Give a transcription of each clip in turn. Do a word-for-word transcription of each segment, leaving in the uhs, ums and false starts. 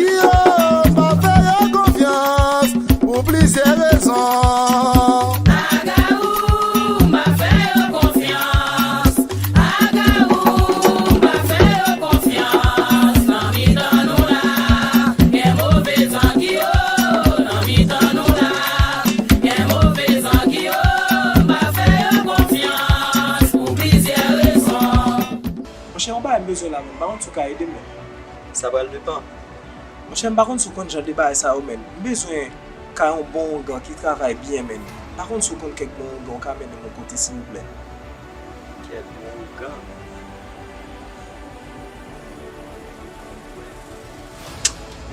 Yo, m pa fè yo konfyans pou plizyè rezon. Agawou, m pa fè yo konfyans. Agawou, m pa fè yo konfyans. Nan mitan nou la, gen move zangi yo. Nan mitan nou la, gen move zangi yo. M pa fè yo konfyans pou plizyè rezon. Monchè, yon bagay m bezwen la, menn. M pa konn si w ka ede m, menn. Sa pral depann. Monchè, m pa konn si w konn jan de bagay sa yo, menn. M bezwen ka yon bon ougan ki travay byen, menn. M pa konn si w konn kèk bon ougan w ka mennen m yon kote, silvouplè. Kèk bon ougan?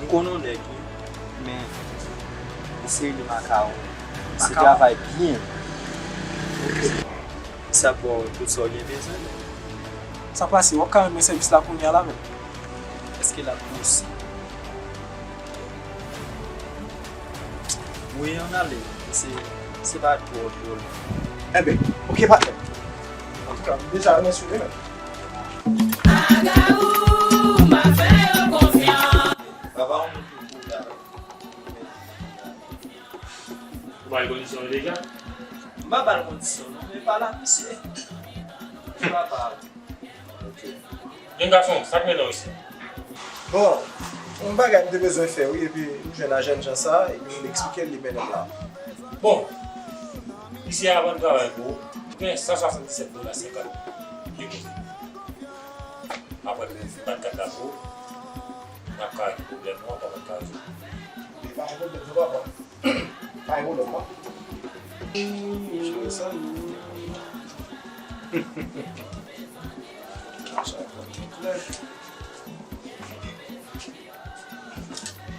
M konn yon nèg, wi, men li se li makawon. Li se travay byen. Sa bon, tout sa w gen bezwen. Sa pase, w ap ka rann mwen sèvis la kounye a la menm? Èske l ap posib? Wi, ann ale. Se, se pa twò dwòl. Enben, oke, patnè. Antouka, m deja ransone menm. Agawou, m pa fè yo konfyans. Papa, on moun pou kou la. Ou ba l kondisyon yo deja? M pa ba l kondisyon non, men pale ak misye. Misye pa pa. Ok. Jèn gason, sa k mennen w isi? Bon, yon bagay m te bezwen fè wi, epi m jwenn a jènjan sa, epi m eksplike l, li mennen m la. Bon, isi a pa n travay pou ou. Ou gen san swasanndisèt dola senkant depoze. Apre m fin bat kat la pou ou, n ap ka regle pwoblèm nan, ou pa konn ka rezoud. Li pa gen pwoblèm non, papa. Pa gen pwoblèm non. Jere sa.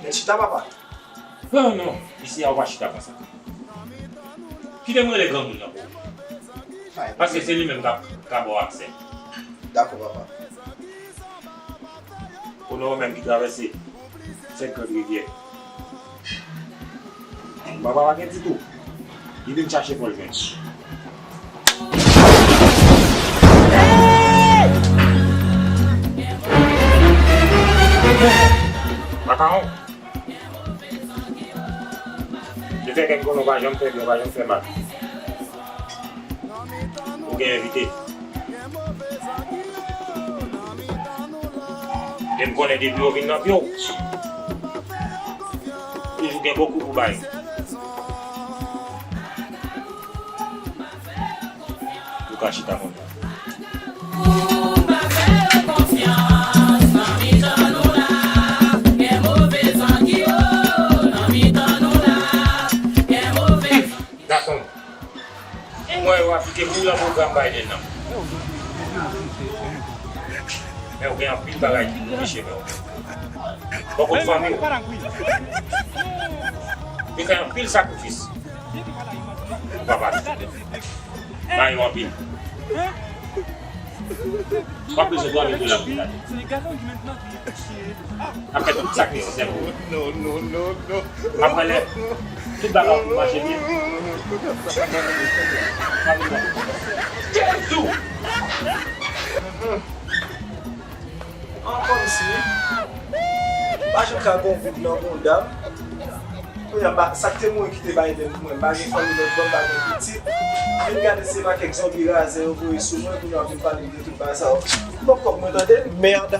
Men chita, papa. Non, non, isi a ou pa chita konsa. Kite m rele granmoun nan pou ou. Paske se li menm k ap ka ba w aksè. Dakò, papa. Konnen ou menm ki travèse sèt gran rivyè. Papa pa gen ditou. Li vin chache fò l jwenn. Makawon. Lefètke m konnen w pa janm fè byen, w pa janm fè mal. Ou gen envite. E m konnen depi yo vin nan pye w, toujou gen bokou pou bay. Ou ka chita konsa. Gason, mwen yo aplike kou nan pwogram Biden nan. Men ou gen anpil bagay ki pou peche men w. Bò kot fanmi w, li fè anpil sakrifis pou papa l. Mare w anpil. W ap bezwen twa mil dola pou l ale. N ap fè tout sa k nesesè pou ou. Apre lè tout bagay ap mache byen. Jezi! An kòmsi, pa janm ka gon goud nan bouda m. Kounye a, m pa, sa k te mouri kite Biden pou mwen, m pa gen fanmi lòtbò, m pa gen pitit. Vin gade se pa kèk zonbi razè yo voye sou mwen, kounye a w ap vin pale m de tout bagay sa yo. Ban m kòb mwen tande, mèd.